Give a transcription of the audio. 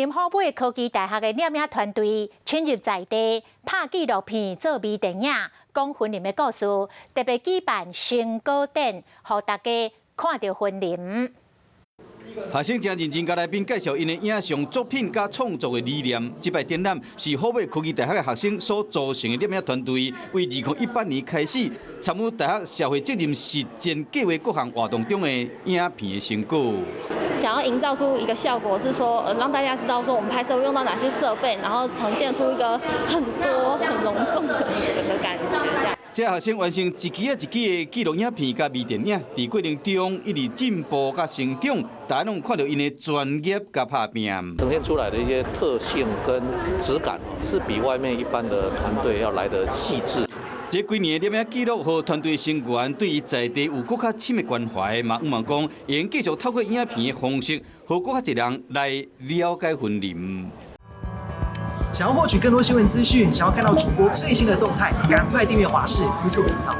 林虎尾科技大學的攝影團隊深入在地拍紀錄片做微電影，講雲林的故事，特別舉辦成果展，予大家看著雲林。學生誠認真共來賓介紹𪜶的影像作品佮創作的理念。這擺展覽是虎尾科技大學的學生所組成的攝影團隊，為2018年開始參與大學社會責任實踐計劃各項活動中的影片的成果。想要營造出一個效果，是說，讓大家知道說我們拍攝會用到哪些設備，然後呈現出一個很多很隆重的感覺。這學生完成一支仔一支的紀錄影片佮微電影，佇過程中一直進步佮成長，大家攏看著𪜶的專業佮拍拚。呈現出來的一些特性跟質感，是比外面一般的團隊要來得細緻。這幾年的攝影記錄，予團隊成員對於在地有閣較深的關懷，嘛向望講，會繼續透過影片的方式，予閣較濟人來了解雲林。想要獲取更多新聞資訊，想要看到主播最新的動態，趕快訂閱華視 YouTube 頻道。